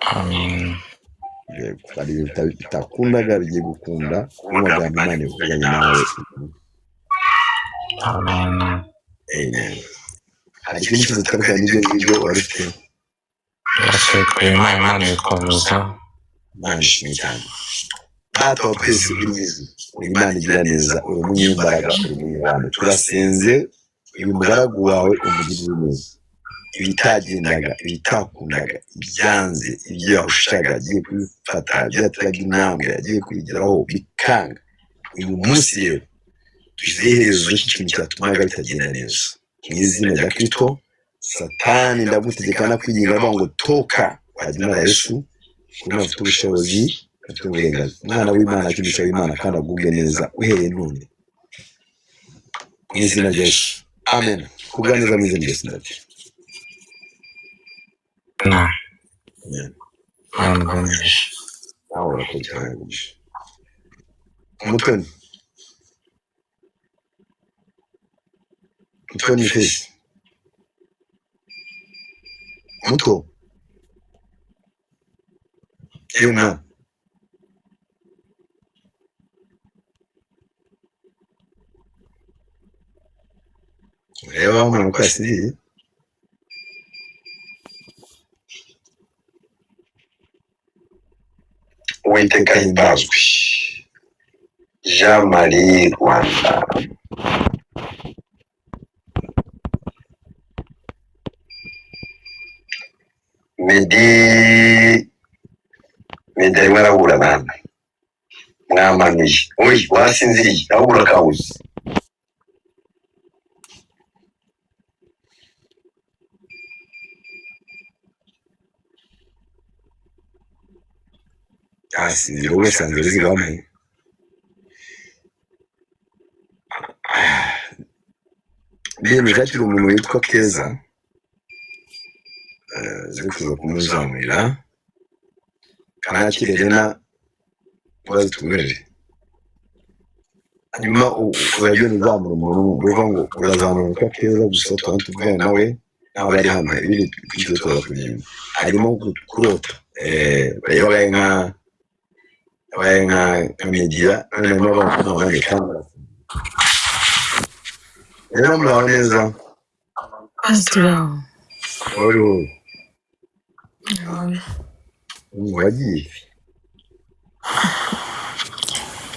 Amen. Yego, hari ibintu bitakundaga bigiye gukunda kubw'amagambo Imana ivuganye nawe. Amen. Amen. Hari ikindi kibazo gitandukanye n'ibyo ngibyo wari ufite? Byose twema Imana ibikomeza. Imana ishimwe cyane. Data wa twese uri mu ijuru, uri Imana igira neza, uri umunyembaraga, uri umunyabana. Turasenze uyu mugaragu wawe umugirire neza. Ibitagendaga, ibitakundaga, ibyanze, ibyo yahushaga, agiye kubifata, ibyo yateraga intambwe, agiye kubigeraho bikanga. Uyu munsi rero dushyizeho iherezo ry'ikintu cyatumaga bitagenda neza. Mu izina rya Kristo, Satani ndagutegeka nakwinginga avuga ngo toka kwa jina la Yesu, kuko afite ubushobozi, afite uburenganzira. Umwana w'Imana akinisha w'Imana kandi agubwe neza uhereye none. Mu izina rya Yesu. Amen. Kubwa neza mu izina rya Yesu ndabyo. Na. Amen. Imana igumishe. Nawe urakoze cyane gumisha. Umutoni. Mutoni Fesi. Muto. Yewe mwana. Ureba wa mwana uko yasinziriye? Uwiteka ahimbazwe. Jean Marie Rwanda. Meddy Meddy arimo arabura bana. Mwamanuye. Oyi, wasinziriye, ahubwo urakabuze. Yasinziriye wowe sanzwe zigamuye. Biyemeje hakiri umuntu witwa Keza. Ziri kuza kumuzamurira. Kanakire Rena urazitumerere. Hanyuma uragenda uzamura umuntu uvuga ngo urazamura witwa Keza gusa tuba tuvugana nawe ntabwo ari hano ibindi twigeze tuza kugenda. Harimo kurota. Yabaye nka yabaye nka Media none arimo abaho nanjye kandi rero muraho neza. Pastor. Wari wowe. Wagiye.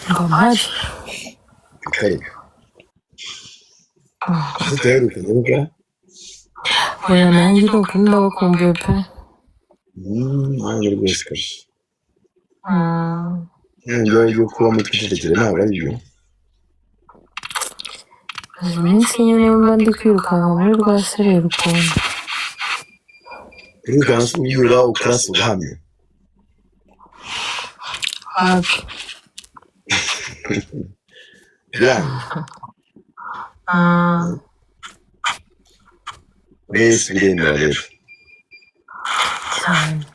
Ngo mpari. Kareka. Tutaheruka neza. Oya nanjye ni ukuri ndabakumbuye pe. Nanjye rwose kabisa. Nibyo byo kuba mutwicecekere ntabwo ari byo. Maze iminsi nyine mba ndi kwirukanka muri rwa sereri ukuntu. Urirukanka se ubyura ukarasa ugahamya. Hafi. Biranga. Wese biremera rero. Cyane.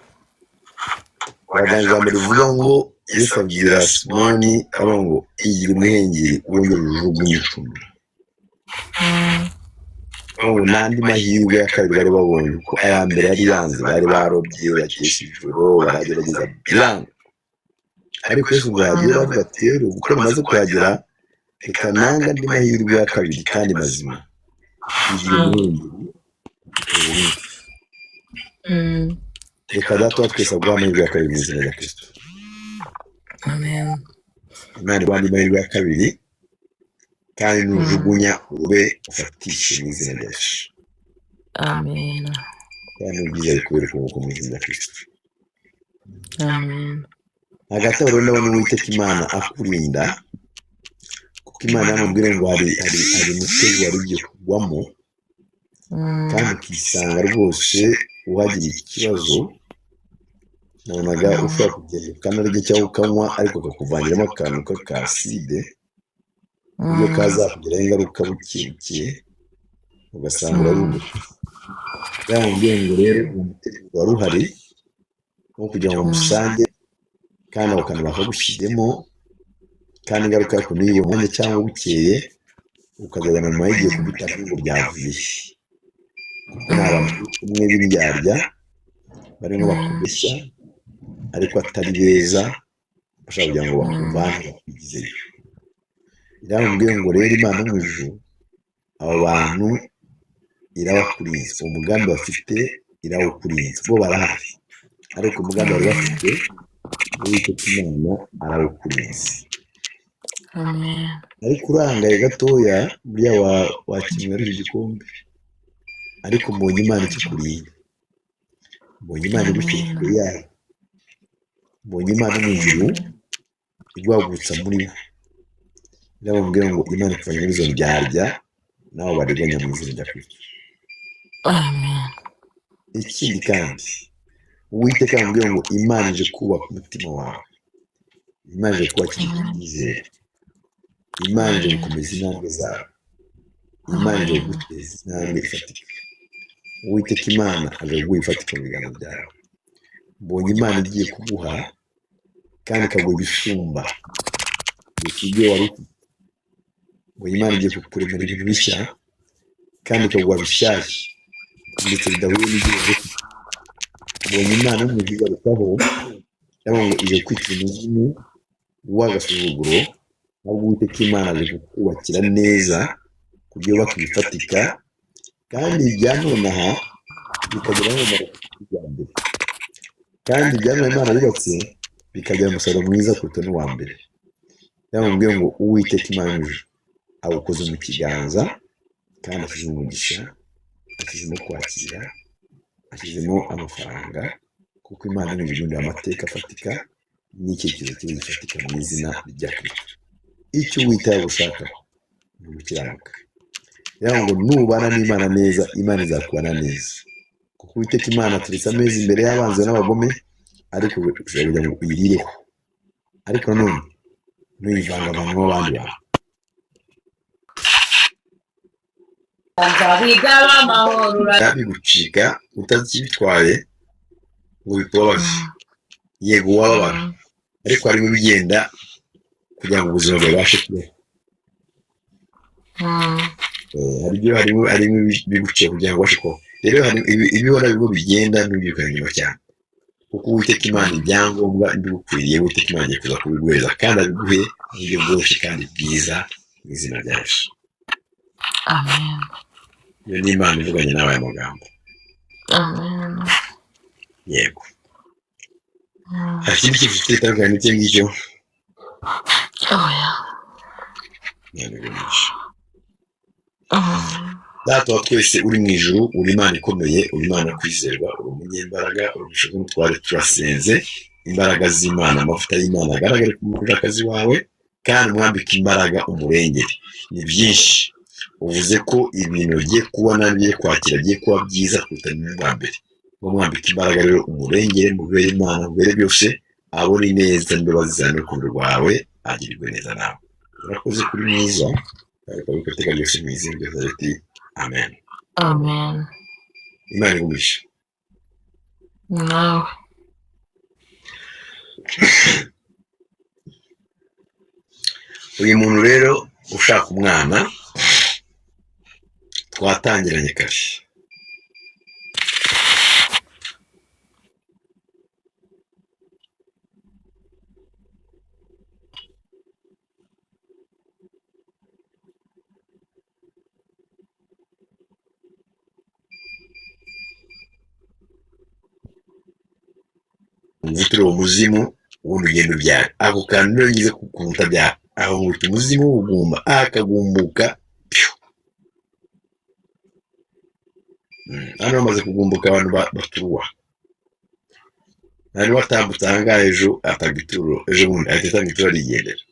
Wagira ijambo rivuga ngo Yesu abwira Simoni avuga ngo igira umuhengeri wongere ujugunye inshundura. Ngo n'andi mahirwe ya kabiri bari babonye kuko aya mbere yari yanze, bari barobye bakesha ijoro baragerageza biranga. Ariko Yesu ubwo yagera aravuga ati rero kuko namaze kuhagera reka nange andi mahirwe ya kabiri kandi mazima. Igira umuhengeri ujugunye. Reka data wa twese aguhe amahirwe ya kabiri mu izina rya Kristo. Amen. Imana iguhe andi mahirwe ya kabiri kandi nujugunya ube ufatishe mu izina rya Yesu. Amen. Kandi ubwiza bikubere ukuboko mu izina rya Kristo. Amen. Hagati aho rero ndabona Uwiteka Imana akurinda, kuko Imana yamubwira ngo hari umutego wari ugiye kugwamo, kandi ukisanga rwose uhagiriye ikibazo. Nabonaga ushobora kugenda ukanarya cyangwa ukanywa ariko kakuvangiramo akantu k'akaside, uburyo kazakugiraho ingaruka buke buke, ugasanga urarumbuka. Yamubwiye ngo rero uwo mutego wari uhari wo kugira ngo musange, kandi ako kantu bakagushyizemo, kandi ingaruka yako n'iyo mwanya cyangwa bukeye, ukazabona nyuma y'igihe kubitanga ngo byavuye. Kuko ni abantu umwe b'indyarya barimo bakubeshya, ariko atari beza, bashaka kugira ngo bakuvane bakwigizeyo. Iramubwiye ngo rero Imana yo mu ijuru abo bantu irabakurinze, uwo mugambi bafite irawukurinze, bo barahari ariko umugambi bari bafite Uwiteka Imana arawukurinze. Amen. Ariko urangaye gatoya buriya wakinywera icyo gikombe, ariko mbonye Imana ikikurinda, mbonye Imana igushyira kure yayo, mbonye Imana mu ijuru iguhagurutsa muri bo. Iramubwira ngo Imana ikuvanye muri izo ndyarya nawe bariganya mu izina rya Kristo. Amen. Ikindi kandi Uwiteka aramubwira ngo Imana ije kubaka umutima wawe, Imana ije kubakira icyizere, Imana ije gukomeza intambwe zawe, Imana ije kuguteza intambwe ifatika. Uwiteka Imana aje kuguha ifatika mu biganza byawe. Mbonye Imana igiye kuguha kandi ikaguha ibisumba ibyo wari ufite. Mbonye Imana igiye kukuremera ibintu bishya kandi ikaguha bishyashya ndetse bidahuye n'ibyo wari ufite. Mbonye Imana yo mu ijuru igarukaho, iravuga ngo ije kwitira umuzimu w'agasuzuguro, ahubwo Uwiteka Imana aje kukubakira neza ku buryo wubaka ibifatika kandi ibya nonaha bikagira n'umumaro bya mbere, kandi ibya none Imana yubatse bikagira umusaruro mwiza kuruta n'uwa mbere. Yamubwiye ngo Uwiteka Imana yo mu ijuru awukoze mu kiganza kandi ashyizemo umugisha, ashyizemo kwakira, ashyizemo amafaranga, kuko Imana yo mu ijuru ihindura amateka afatika n'icyerekezo cyiza gifatika mu izina rya Kristo. Icyo Uwiteka agushakaho ni ugukiranuka. Rero ngo nubana n'Imana neza, Imana izakubana neza, kuko Uwiteka Imana ateretse ameza imbere y'abanzi n'abagome, ariko ushobora kugira ngo uyirireho, ariko nanone ntuyivangavangemo abandi bantu. Bigucika utakibitwaye ngo bikubabaze, yego wababara, ariko harimo ibigenda kugira ngo ubuzima bwawe bubashe kubaho. Hari ibyo harimo biguciye kugira ngo ubashe kubaho. Rero hari ibihora bimwe bigenda ntubyirukane inyuma cyane, kuko Uwiteka Imana ibyangombwa bigukwiriye, Uwiteka Imana agiye kuza kubiguhereza kandi abiguhe mu buryo bworoshye kandi bwiza mu izina rya Yesu. Amen. Iyo ni Imana ivuganye nawe aya magambo. Amen. Yego. Hari ikindi kintu gifite gitandukanye n'icyo ngicyo? Oya. Imana igumisha. Data wa twese uri mu ijuru, uri Imana ikomeye, uri Imana kwizerwa, uri umunyembaraga, uri ubushobozi n'ubutware, turasenze imbaraga z'Imana, amavuta y'Imana agaragare ku murakazi wawe, kandi umwambike imbaraga umurengere. Ni byinshi uvuze ko ibintu ugiye kubona, bigiye kwakira, bigiye kuba byiza kuruta n'ubwa mbere. Ngo mwambike imbaraga rero umurengere, mubere Imana, mubere byose, abone neza n'imbabazi zawe n'urukundo rwawe, agirirwe neza nawe. Urakoze kuri mwiza, ariko iteka ryose mu izina rya Yesu. Amen. Amen. Imana igumisha. Nawe. Uyu muntu rero ushaka umwana twatangiranye kare. Umvutire uwo muzimu ubundi ugenda ubyara. Ako kantu niyo ngize kutabyara, aho nkuta umuzimu w'ubugumba akagumbuka. Hano bamaze kugumbuka abantu baturuwa. Nari watambutse aha ngaha ejo atanga ituro, ejo bundi ahita atanga ituro arigendera,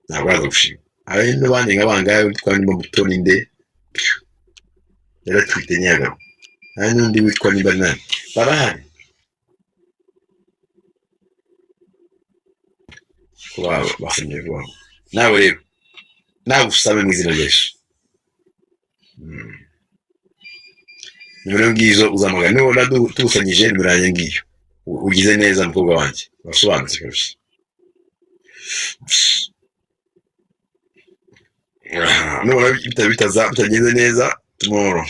ntabwo araza gushima. Hari n'abandi nka bangahe witwa nimba Mutoni nde yaratwite ntiyagaruka, hari n'undi witwa nimba nani, barahari bafungiye vuba. Nawe rero nagusabe mu izina rya Yesu. Nimero ngizo uzamagana, nubona tukusanyije nimero yanjye ngiyo. Ugize neza mukobwa wanjye, urasobanutse kabisa. Nubona bitagenze neza tomorrow.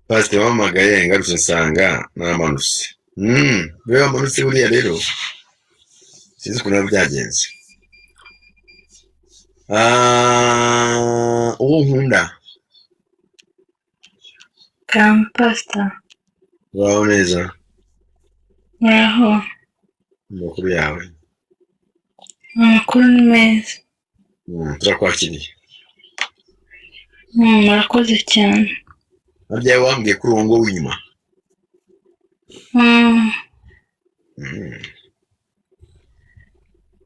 Pasiteri wampamagaye ngarutse nsanga namanutse. Niwe wamanutse buriya rero sinzi ukuntu biba byagenze. Ah, uwo nkunda. Kampasta. Uraho neza? Muraho. Amakuru yawe? Amakuru ni meza. Turakwakiriye. Murakoze cyane. Harya wambwiye ko urongo w'inyuma? Mm.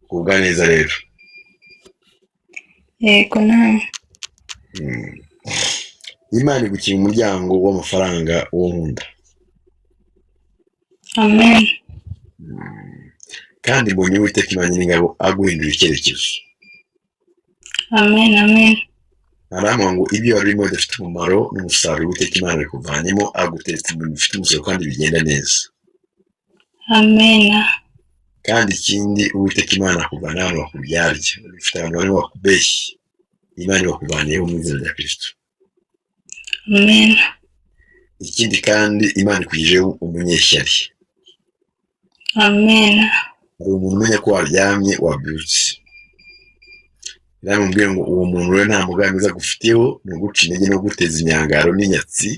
Kubwa neza rero. Yego nawe. Imana igukinga umuryango w'amafaranga, uwo nkunda. Amen. Kandi mbonye Uwiteka Imana Nyiringabo aguhindura icyerekezo. Amen, amen. Arampamva ngo ibyo wari urimo bidafite umumaro n'umusaruro, Uwiteka Imana bikuvanyemo, aguteretse mu bintu bifite umusaruro kandi bigenda neza. Amen. Kandi ikindi, Uwiteka Imana akuvana ahantu bakubyarya, ufite abantu barimo bakubeshya, Imana ibakuvaniyeho mu izina rya Kristo. Amen. Ikindi kandi, Imana ikugijeho umunyeshyari. Amen. Hari umuntu umenya ko waryamye wabyutse, namubwira ngo uwo muntu rero nta mugambi mwiza agufiteho, ni uguca intege no guteza imyangaro n'inyatsi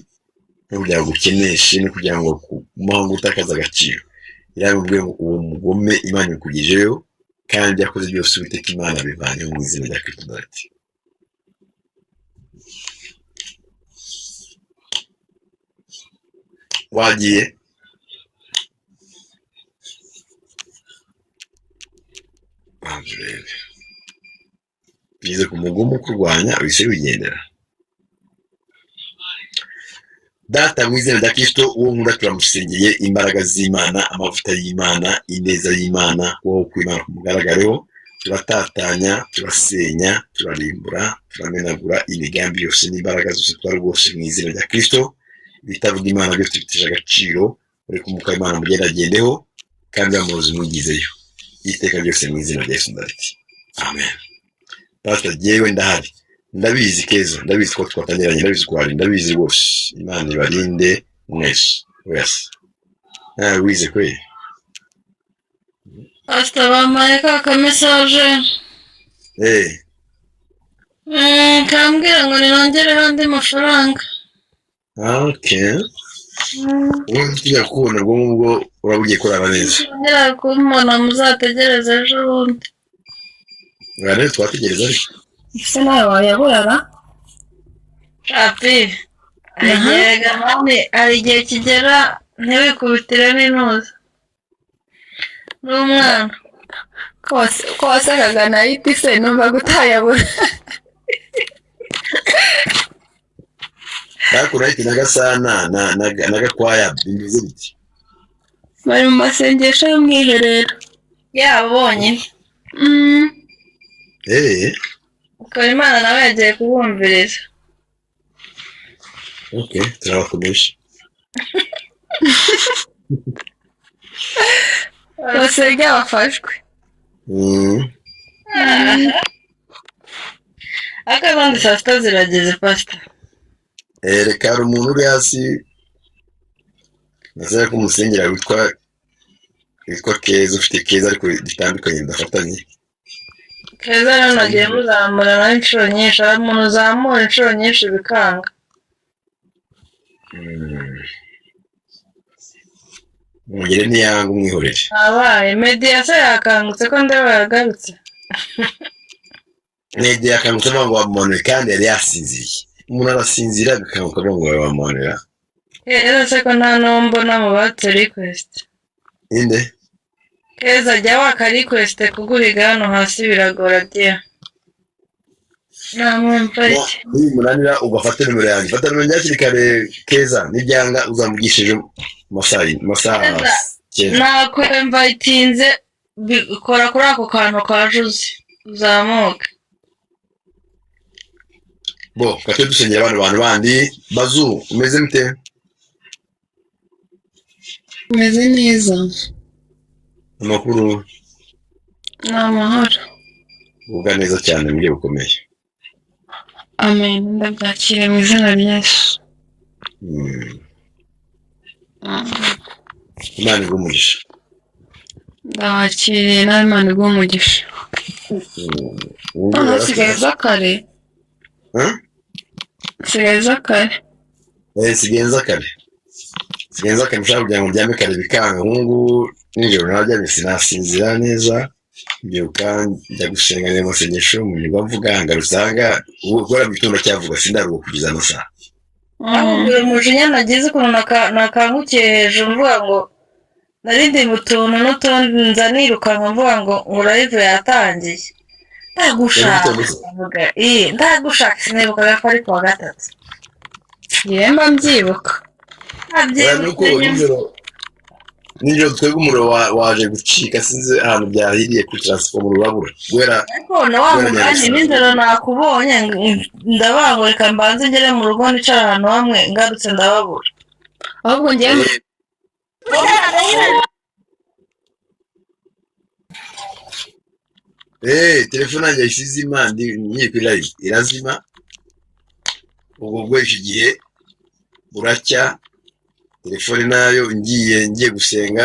no kugira ngo ukeneshe no kugira ngo akumaho ngo utakaze agaciro. Yaramubwiye ngo uwo mugome Imana ikugejeyo, kandi yakoze byose Uwiteka Imana bivanyeho mu izina rya Kristo. Dati wagiye banza urebe byize ku mugomo ukurwanya uhise wigendera. Data, mu izina rya Kristo, uwo nkunda turamusengeye, imbaraga z'Imana, amavuta y'Imana, ineza y'Imana, kubaho kw'Imana kumugaragareho. Turatatanya, turasenya, turarimbura, turamenagura imigambi yose n'imbaraga zose twari rwose mu izina rya Kristo. Ibitavuga Imana byose tubitesha agaciro, uri kumuka Imana mugendagendeho kandi amurozi mugizeyo iteka ryose mu izina rya Yesu ndati amen. Pastor, jyewe ndahari, ndabizi Keza, ndabizi ko twatangiranye, ndabizi ko hari, ndabizi rwose. Imana ibarinde mwese wese. Nawe wize kweli. Pastor, bampaye ka kamesaje. Kambwira ngo ninongereho andi mafaranga. Okay. Ubundi tujya kubona ubwo ngubwo uraba ugiye kurara neza. Nongera kumbona muzategereze ejo bundi. Rero twategereza ariko. Ese nawe wayaburara? Shapi, hari igihe kigera ntiwikubitire n'intuza n'umwana. Ko wasakaga na iti se numva gutayabura. Bakurahita na Gasana na Gakwaya bimeze biti? Bari mu masengesho y'umwiherero. Yabo bonyine. Ukaba Imana nawe yagiye kubumviriza. Okay, turabakomeje. Basenge bafashwe. Ariko ubundi saa sita zirageze, Pastor. Reka hari umuntu uri hasi nasaba ko umusengera witwa Keza, ufite Keza ariko bitandukanye bidafatanye. Keza rero nagiye muzamura nawe inshuro nyinshi, hari umuntu uzamura inshuro nyinshi bikanga. Mugire niyanga umwihorere. Abaye Media se yakangutse ko ndeba yagarutse. Media yakangutse avuga ngo wamumanuye kandi yari yasinziriye. Umuntu arasinzira agakanguka avuga ngo wamumanura. Keza se ko nta n'uwo mbona mu batse request. Inde? Keza jya waka request kuguhiga hano hasi biragora dear. Namwumva iki? Nimunanira ugafata nimero yanjye. Fata nimero yanjye hakiri kare Keza, nibyanga uzamvugishije masaha cyenda. Nakwemvayitinze kora kuri ako kantu ka Juzi uzamuke. Bo, kate dusengera abandi bantu bandi. Bazu, umeze mute? Umeze neza. Amakuru? Ni amahoro. Uvuga neza cyane mu buryo bukomeye. Amen. Ndabyakiriye mu izina rya Yesu. Imana iguhe umugisha. Ndabakiriye nawe, Imana iguhe umugisha. Noneho nsigaye nza kare. Huh? Nsigaye nza kare. Sigaye nza kare, sigaye nza kare, nshaka kugira ngo ndyame kare bikanga. Nk'ubu nijoro naryamye sinasinzira neza, mbyuka njya gusenga, njya mu masengesho, mu mvuga ngarusanga ubu guhera mu gitondo cyavuga sindaruhuka kugeza amasaha. Nakubwira umujinya nagize ukuntu nakangukiye hejuru mvuga ngo nari ndi mu tuntu n'utundi, nza nirukanka mvuga ngo live yatangiye, ndagushaka, mvuga ndagushaka, sinibukaga ko ari kuwa gatatu. Njyewe mba mbyibuka. Oya, nuko nijoro twebwe umuriro waje gucika, sinzi ahantu byahiriye kuri transformer urabura guhera. Ariko na wa mugani nijoro nakubonye, ndabanga reka mbanze ngere mu rugo nicara ahantu hamwe, ngarutse ndababura. Ahubwo njyewe Telefone yanjye yahise izima, ndi ngiye kuri live irazima. Ubwo icyo gihe buracya, telefone nayo ngiye gusenga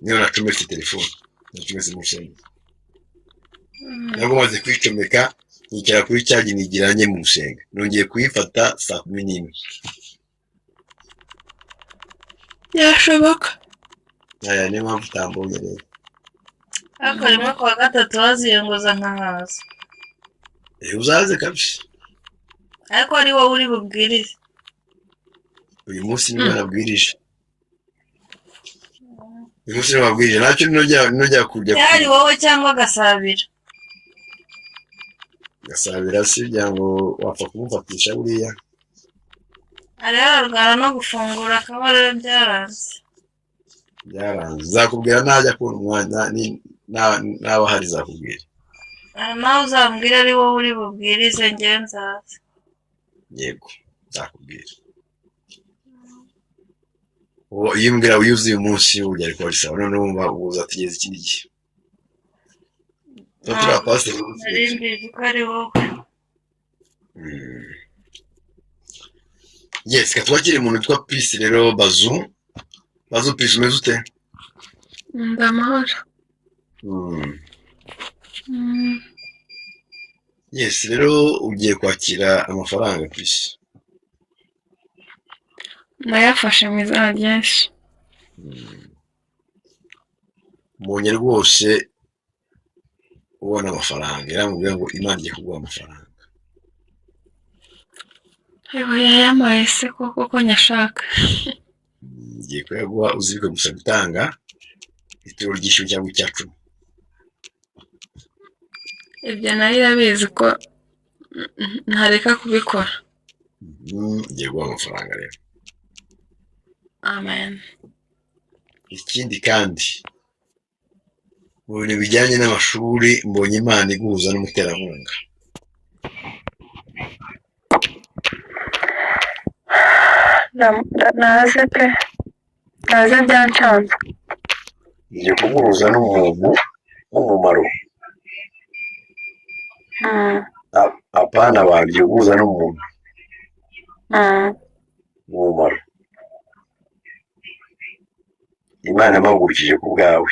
niyo nacometse telefone, nacometse mu rusengero, nabwo maze kuyicomeka nicara kuri cyaji nigira njye mu gusenga, nongeye kuyifata saa 11. Byashoboka. Aya niyo mpamvu utambonye rero. Ariko rimwe kuwa gatatu baziyunguza nkahaza. Uzaze kabisa. Ariko ari wowe uri bubwirize. Uyu munsi nibwo nabwirije, uyu munsi nibwo nabwirije, ntacyo nujya kujya. Yari wowe cyangwa Gasabira. Gasabira si kugira ngo wapfa kumufatisha buriya. Ariho ararwana no gufungura akabariro, byaranze. Byaranze, nzakubwira najya kubona umwanya, naba ahari nzakubwira. Nawe uzambwira ari wowe uri bubwirize, njyewe nzaza. Yego, nzakubwira. Ubu iyo umbwira wiyuzuye uyu munsi burya ariko bisaba none wumva uzategereza ikindi gihe. Tuba turi abapasiteri. Nari mbizi ko ari wowe. Yes, reka twakire umuntu witwa Peace rero. Bazu, Bazu Peace, umeze ute? Ndi amahoro. Yes, rero ugiye kwakira amafaranga, Peace. Ndayafashe mu izina rya Yesu. Mbonye rwose ubona amafaranga, iramubwira ngo Imana igiye kuguha amafaranga. Yewe, yayampaye se koko ko nyashaka? Ngiye kuyaguha, uzirike gusa gutanga ituro ry'ishuri cyangwa icya cumi. Ibyo nayo irabizi ko ntareka kubikora. Ngiye guha amafaranga rero. Amen. Ikindi kandi, mu bintu bijyanye n'amashuri, mbonye Imana iguhuza n'umuterankunga. Naze pe, naze, byancanze. Ngiye kuguhuza n'umuntu w'umumaro. Apana abantu, ngiye kuguhuza n'umuntu w'umumaro. Imana yamuhagurukije ku bwawe.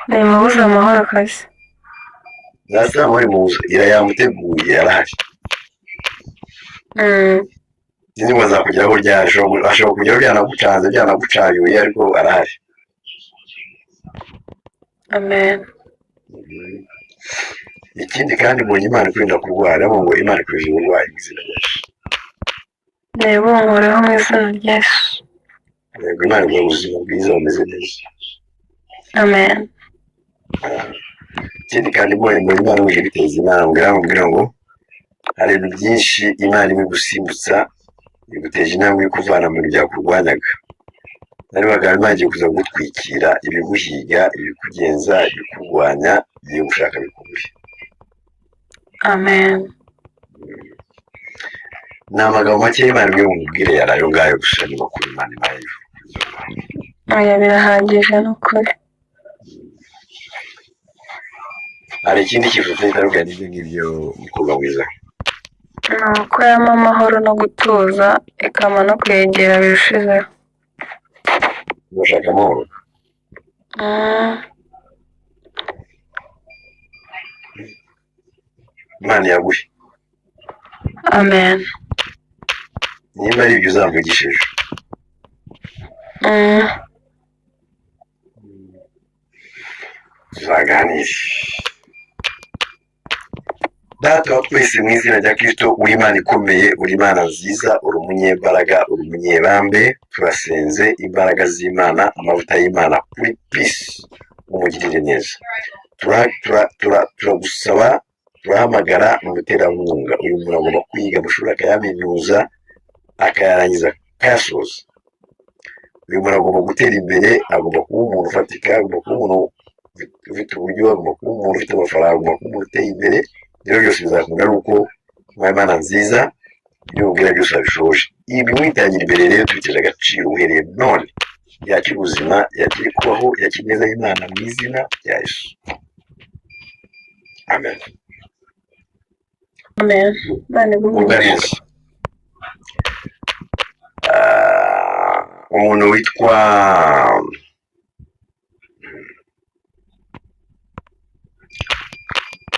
Ntimubuze amahoro kazi. Data muri mu nzu irayamuteguye, arahari. Sinzi ngo azakugeraho ryari, ashobora kugeraho byanagucanze, byanagucayuye, ariko arahari. Amen. Ikindi kandi, mbonye Imana ikurinda kurwara, ngo Imana ikurinda uburwayi mu izina rya Yesu. Ntibunkureho mu izina rya Yesu. Yego, Imana iguha ubuzima bwiza bumeze neza. Amen. Ikindi kandi, mbonye Imana ije biteza intambwe, iramubwira ngo hari ibintu byinshi Imana irimo gusimbutsa, iguteje intambwe yo kuvana mu bintu byakurwanyaga. Nari bagabo, Imana igiye kuza kugutwikira ibiguhiga, ibikugenza, ibikurwanya, igiye gushaka bikubure. Amen. Ni amagambo make y'Imana ibyo mubwire, yari ayo ngayo gusa, ni makuru Imana ibaye. Oya, birahagije ni ukuri. Hari ikindi kivuze gitandukanye n'ibyo ngibyo, mukobwa mwiza? Ni uko yampa amahoro no gutuza, ikampa no kuyegera birushijeho. Urashaka amahoro? Mm. Imana yaguhe. Amen. Nimba ari ibyo uzamvugisha ejo. Mm. Tuzaganire. Data wa twese, mu izina rya Kristo, uri Imana ikomeye, uri Imana nziza, uri umunyembaraga, uri umunyebambe. Turasenze imbaraga z'Imana, amavuta y'Imana kuri Peace, umugirire neza. Turagusaba, turahamagara mu muterankunga. Uyu muntu agomba kwiga amashuri akayaminuza, akayarangiza, akayasoza. Uyu muntu agomba gutera imbere, agomba kuba umuntu ufatika, agomba kuba umuntu ufite uburyo, agomba kuba umuntu ufite amafaranga, agomba kuba umuntu uteye imbere. Rero byose bizakunda ari uko ubaye Imana nziza, ibyo ubwira byose wabishoje. Ibi mwitangira imbere rero tubiteje agaciro uhereye none. Yakira ubuzima, yakira kubaho, yakira ineza y'Imana mu izina rya Yesu. Amen. Amen. Imana iguhe Ubwa umugisha. neza. Umuntu witwa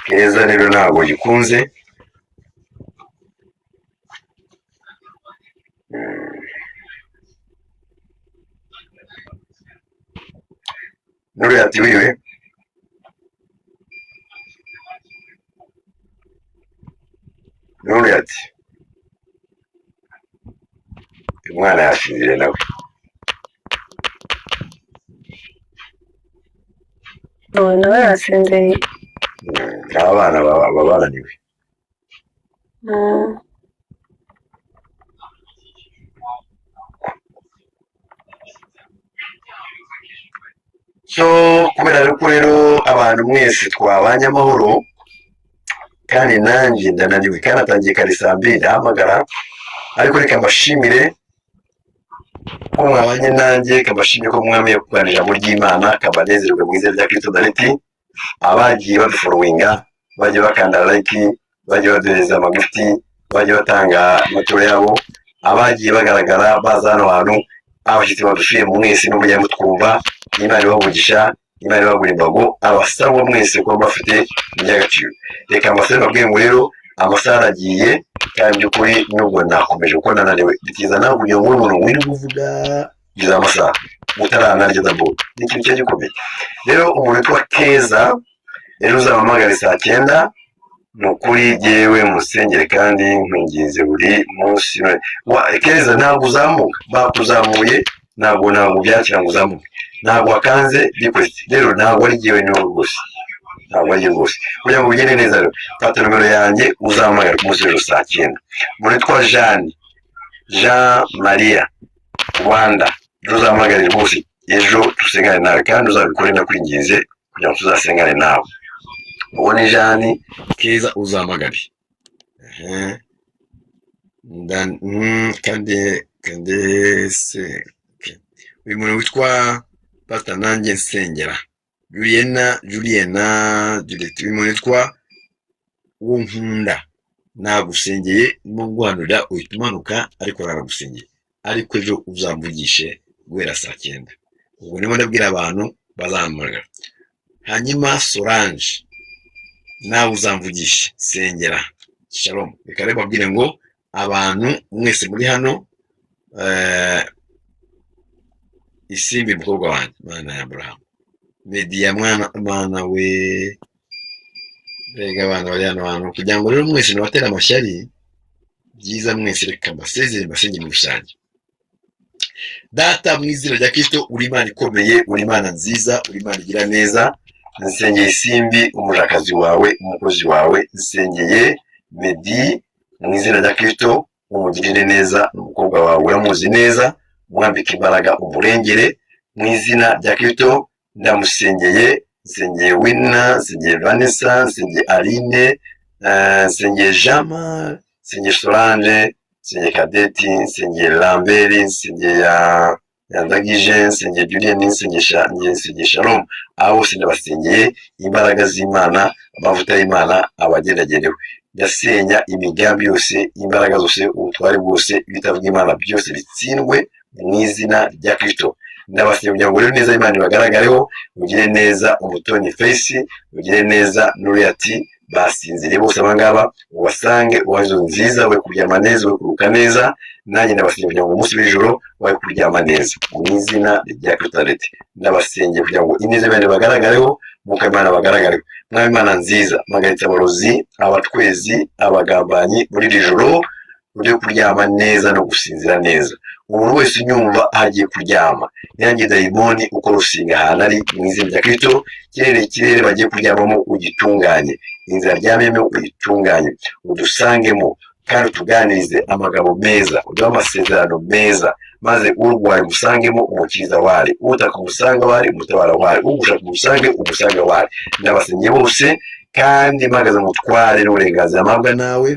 Keza rero ntabwo gikunze. Nuri ati wiriwe. Nuri ati uyu mwana yasinziriye nawe. Ubu nawe yasinziriye. Aba bana baba bananiwe. Mm. So kubera ko rero abantu mwese twabanye amahoro, kandi nanjye ndananiwe, kandi atangiye kare saa mbiri ndahamagara, ariko reka mbashimire ko mwabanye nanjye, reka mbashimire ko mwamenye kuganira ijambo ry'Imana, kabanezerwe mu izina rya Kristo Daneti. Abagiye baduforowinga, bagiye bakanda like, bagiye baduhereza amagifuti, bagiye batanga amaturo yabo, abagiye bagaragara baza hano hantu, abashyitsi badusuye mwese n'umujya mutwumva, Imana ibahe umugisha, Imana ibagure imbago, abasangwa mwese kuba bafite iby'agaciro. Reka amasaha mbabwiye ngo rero amasaha aragiye, kandi by'ukuri nubwo nakomeje kuko nananiwe, bitiza nawe kugira ngo umuntu wirirwa uvuga kugeza amasaha utaranarya ndabwo ni ikintu cyari gikomeye. Rero umuntu witwa Keza ejo uzampamagare saa cyenda, ni ukuri yewe musengere kandi nkwinginze buri munsi. Keza ntabwo uzamuka, bakuzamuye ntabwo byakira ngo uzamuke, ntabwo wakanze request. Rero ntabwo ari jyewe, niwe rwose, ntabwo ari jyewe rwose. Kugira ngo bigende neza rero fata nomero yanjye uzampamagare ku munsi w'ejo saa cyenda. Umuntu witwa Jeanne, Jean Maria Rwanda, ejo uzampamagare rwose, ejo dusengane nawe, kandi uzabikore ndakwinginze kugira ngo tuzasengane nawe. Uwo ni Jeanne. Keza uzampamagare. Ehe. Kandi se uyu muntu witwa Pastor nanjye nsengera Juliana, Juliana Juliet, uyu muntu witwa uwo nkunda nagusengeye, ndimo guhanurira uhita umanuka, ariko naragusengeye, ariko ejo uzamvugishe guhera saa cyenda. Ubwo ndimo ndabwira abantu bazahamagara. Hanyuma Solange nawe uzamvugishe, sengera. Shalom. Reka rero mbabwire ngo abantu mwese muri hano, Isimbi mukobwa wanjye, Mana ya Abraham, Media mwana, mana we, mbega abana bari hano hantu, kugira ngo rero mwese nabatera amashyari byiza mwese, reka mbasezere mbasenge muri rusange. Data mu izina rya Kristo, uri Imana ikomeye, uri Imana nziza, uri Imana igira neza. Nsengeye Isimbi umujakazi wawe, umukozi wawe, nsengeye Medi mu izina rya Kristo, umugirire neza, umukobwa wawe uramuzi neza, umwambike imbaraga, umurengere mu izina rya Kristo. Ndamusengeye, nsengeye Wina, nsengeye Vanessa, nsengeye Aline, nsengeye Jama, nsengeye Solange, nsengeye Kadeti, nsengeye Lambert, nsengeye ya Yandagije, nsengeye Julien, nsengeye Shalom. Abo bose ndabasengeye, imbaraga z'Imana, amavuta y'Imana abagendagendeho. Ndasenya imigambi yose, imbaraga zose, ubutware bwose, ibitavuga Imana byose bitsindwe mu izina rya Kristo. Ndabasengeye kugira ngo rero neza Imana ibagaragareho, mugire neza Umutoni Face, mugire neza Nuriyati, basinziriye bose abangaba, ubasange ubahe inzu nziza, we kuryama neza, we kuruhuka neza. Nanjye ndabasengeye kugira ngo umunsi w'ijoro we kuryama neza mu izina rya Kristo. Leta ndabasengeye kugira ngo ineza y'Imana ibagaragareho, Mwuka w'Imana abagaragareho. Mwami Imana nziza, mpagaritse abarozi, abatwezi, abagambanyi muri iri joro ryo kuryama neza no gusinzira neza. Umuntu wese unyumva agiye kuryama, nanjye dayimoni uko rusinga ahantu ari mu izina rya Kristo, ikirere bagiye kuryamamo ugitunganye, inzira aryamyemo uyitunganye, udusangemo kandi utuganirize amagambo meza, uduhe amasezerano meza, maze urwaye umusangemo umukiza wari, utaka umusanga wari, umutabara wari, ugushaka umusange umusanga wari. Ndabasengeye bose kandi mpagaze mu butware n'uburenganzira mpabwa nawe,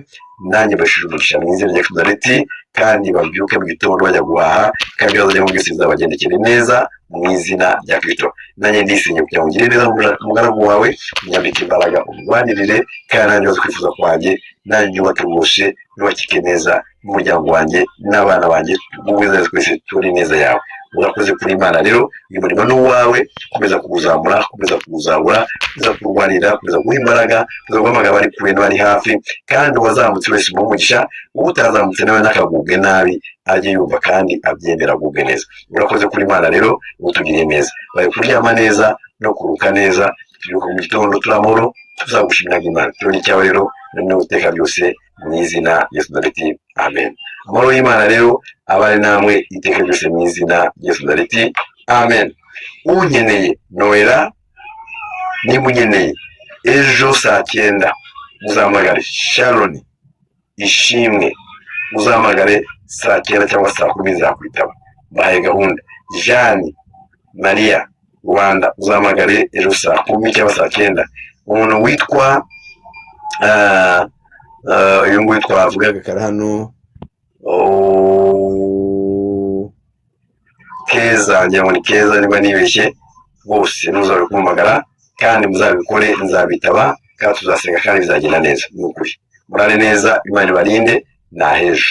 nanjye mbashije umugisha mu izina rya Kristo, kandi babyuke mu gitondo bajya guhaha, kandi ibyo bazajyamo byose bizabagendekere neza mu izina rya Kristo. Nanjye ndisenye kugira ngo ugire neza umugaragu wawe, unyambike imbaraga, umurwanirire, kandi nanjye uzi kwifuza kwanjye, nanjye nyubake rwose, nubakike neza n'umuryango wanjye n'abana banjye, ubwiza twese turi neza yawe. Urakoze kuri Imana rero, uyu murimo ni uwawe, komeza kuwuzamura, komeza kuwuzahura, komeza kurwanira, komeza guha imbaraga, komeza guhamagara abari kure n'abari hafi, kandi uwazamutse wese umuhe umugisha, utazamutse nawe ntakagubwe nabi, ajye yumva kandi abyemera agubwe neza. Urakoze kuri Imana rero, utugiriye neza, bari kuryama neza no kuruhuka neza, tubyuka mu gitondo turi amahoro, tuzagushimira Imana. Turi icyawe rero noneho iteka byose mu izina rya Yesu Nazareti, amen. Amahoro y'Imana rero abari namwe iteka ryose mu izina rya Yesu Nazareti, amen. Unkeneye Noella, niba unkeneye ejo saa 9 uzahamagare Sharon Ishimwe, uzahamagare saa 9 cyangwa saa 10 nzakwitaba. Bahaye gahunda. Jeanne Maria Rwanda, uzahamagare ejo saa 10 cyangwa saa 9. Umuntu witwa uyu nguyu twavugaga kare hano, oh, Keza, ngira ngo ni Keza niba nibeshye, bose ntuzabure kumpamagara kandi muzabikore, nzabitaba kandi tuzasenga kandi bizagenda neza. Ni ukuri murare neza, Imana ibarinde, ni ahejo.